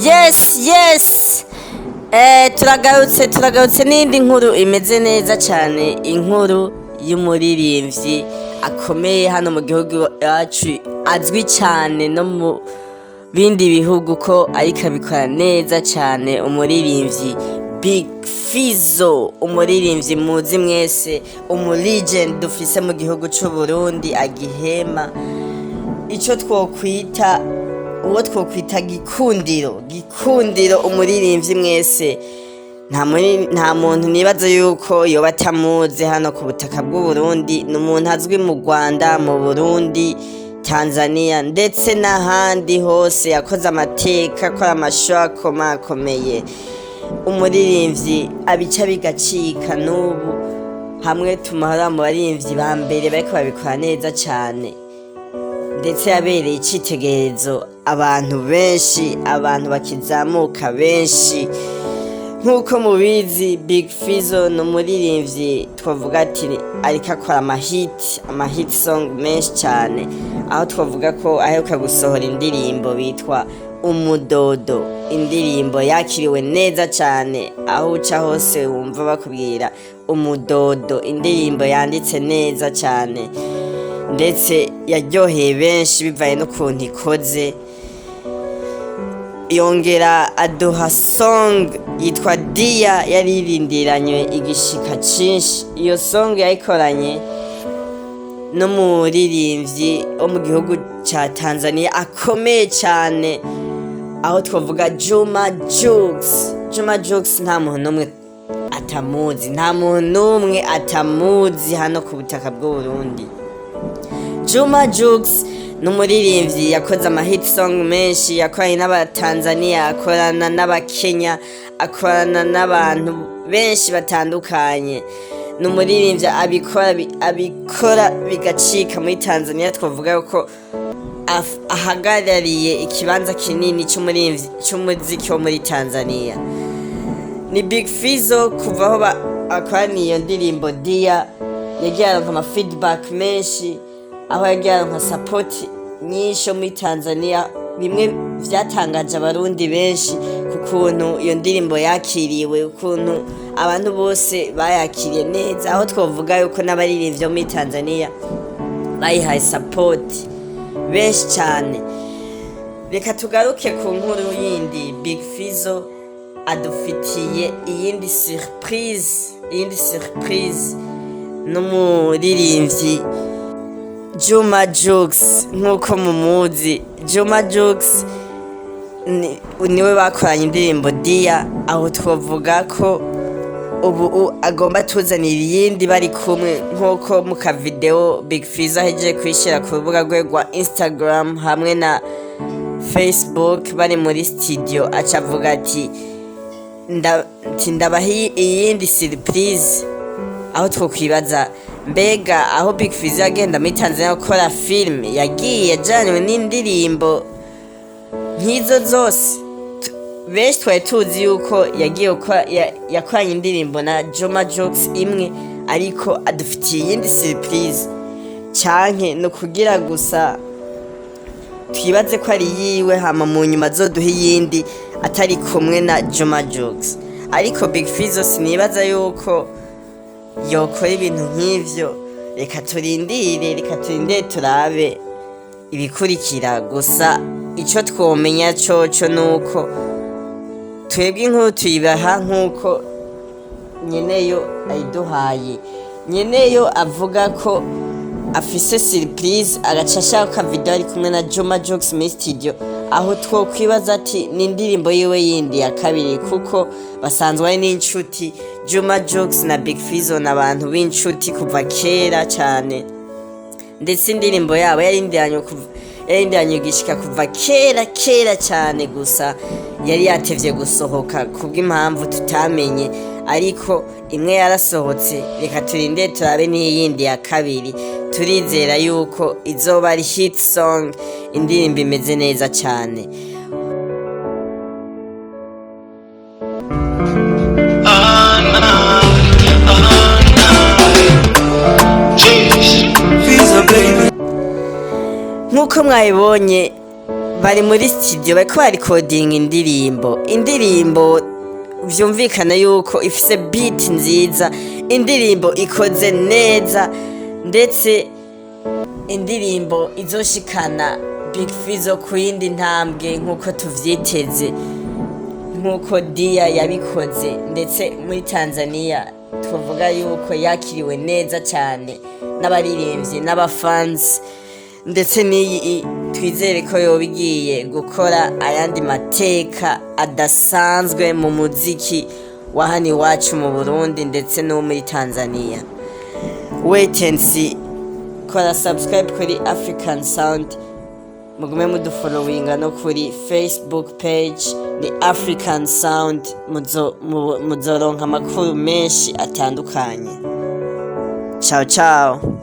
Yes. Turagarutse n'indi nkuru imeze neza cyane, inkuru y'umuririmbyi akomeye hano mu gihugu iwacu, azwi cyane no mu bindi bihugu ko ariko abikora neza cyane, umuririmbyi Big Fizzo, umuririmbyi muzi mwese, umu legend dufise mu gihugu c'u Burundi, agihema icyo twokwita, uwo twokwita gikundiro, gikundiro, umuririmbyi mwese nta muntu nibaza yuko yoba atamuzi hano ku butaka bw'u Burundi. Ni umuntu azwi mu Rwanda, mu Burundi, Tanzania ndetse n'ahandi hose. Yakoze amateka, akora ama show akomakomeye, umuririmbyi abica bigacika. N'ubu hamwe tumuhora mu baririmbyi ba mbere bariko babikora neza cyane, ndetse yabereye icitegererezo abantu benshi, abantu bakizamuka benshi. Nk'uko mubizi, Big Fizzo ni umuririmbyi twavuga ati ariko akora ama hit song menshi cyane, aho twavuga ko aheruka gusohora indirimbo bitwa Umudodo, indirimbo yakiriwe neza cyane, aho uca hose wumva bakubwira Umudodo, indirimbo yanditse neza cyane ndetse yaryoheye benshi bivanye n'ukuntu ikoze. Yongera aduha song yitwa Dia, yaririndiranywe igishika cinshi. Iyo song yayikoranye n'umuririmbyi wo mu gihugu ca Tanzania akomeye cyane, aho twavuga Juma Jux. Juma Jux nta muntu n'umwe atamuzi, nta muntu n'umwe atamuzi hano ku butaka bw'u Burundi. Juma Jux ni umuririmbyi yakoze ama hit song menshi, yakoranye n'Abatanzania, akorana n'Abakenya, akorana n'abantu benshi batandukanye. Ni umuririmbyi abikora bigacika muri Tanzania. Twavuga ko ahagarariye ikibanza kinini c'umuziki wo muri Tanzania. Ni Big Fizzo. Kuva aho akoraniye iyo ndirimbo Dia, yagiye aronka ama feedback menshi, aho yagiye aronka support nyinshi yo muri Tanzania, bimwe vyatangaje Abarundi benshi ku kuntu iyo ndirimbo yakiriwe, ukuntu abantu bose bayakiriye neza, aho twovuga yuko n'abaririmbyi bo muri Tanzania bayihaye support benshi cyane. Reka tugaruke ku nkuru yindi. Big Fizzo adufitiye iyindi surprise, iyindi surprise n'umuririmbyi Juma Jux. Nk'uko mumuzi, Juma Jux niwe bakoranye indirimbo Dia, aho twavuga ko ubu agomba tuzanira iyindi bari kumwe, nk'uko mu ka video Big Fizzo ahejeje kuyishyira ku rubuga rwe rwa Instagram hamwe na Facebook, bari muri studio, aca avuga ati ati ndabaha iyindi surprise. Aho twokwibaza, mbega aho Big Fizzo yagenda muri Tanzania gukora film, yagiye ajanywe n'indirimbo nk'izo zose? Benshi twari tuzi yuko yagiye gukora, yakoranye indirimbo na Juma Jux imwe, ariko adufitiye iyindi surprise, canke ni ukugira gusa twibaze ko ari yiwe, hama mu nyuma azoduha iyindi atari kumwe na Juma Jux. Ariko Big Fizzo sinibaza yuko yokora ibintu nk'ivyo. Reka turindire turabe ibikurikira. Gusa ico twomenya coco nuko twebwe inkuru tuyibaha nk'uko nyeneyo ayiduhaye. Nyeneyo avuga ko afise surprise, agaca ashaka video ari kumwe na Juma Jux muri studio, aho twokwibaza ati ni indirimbo yiwe yindi ya kabiri, kuko basanzwe ari n'inshuti. Juma Jux na Big Fizzo ni abantu b'inshuti kuva kera cyane, ndetse indirimbo yabo yarindiranye gishika kuva kera kera cyane, gusa yari yatevye gusohoka kubw'impamvu tutamenye, ariko imwe yarasohotse. Reka turinde turabe n'iyindi ya kabiri. Turizera yuko izoba ari hit song, indirimbo imeze neza cyane. Jeez. Fizzo, baby. Nk'uko mwabibonye. Bari muri studio, bariko barikodinga indirimbo, indirimbo vyumvikana yuko ifise beat nziza, indirimbo ikoze neza, ndetse indirimbo izoshikana Big Fizzo ku yindi ntambwe nk'uko tuvyiteze, nk'uko Dia yabikoze. Ndetse muri Tanzania tuvuga yuko yakiriwe neza cyane n'abaririmbyi n'abafansi, ndetse n'iyi twizere ko yoba igiye gukora ayandi mateka adasanzwe mu muziki wa hano iwacu mu Burundi ndetse no muri Tanzania. Wait and see. Kora subscribe kuri African Sound, mugume mudufollowinga no kuri Facebook page ni African Sound, muzoronka amakuru menshi atandukanye. Ciao ciao.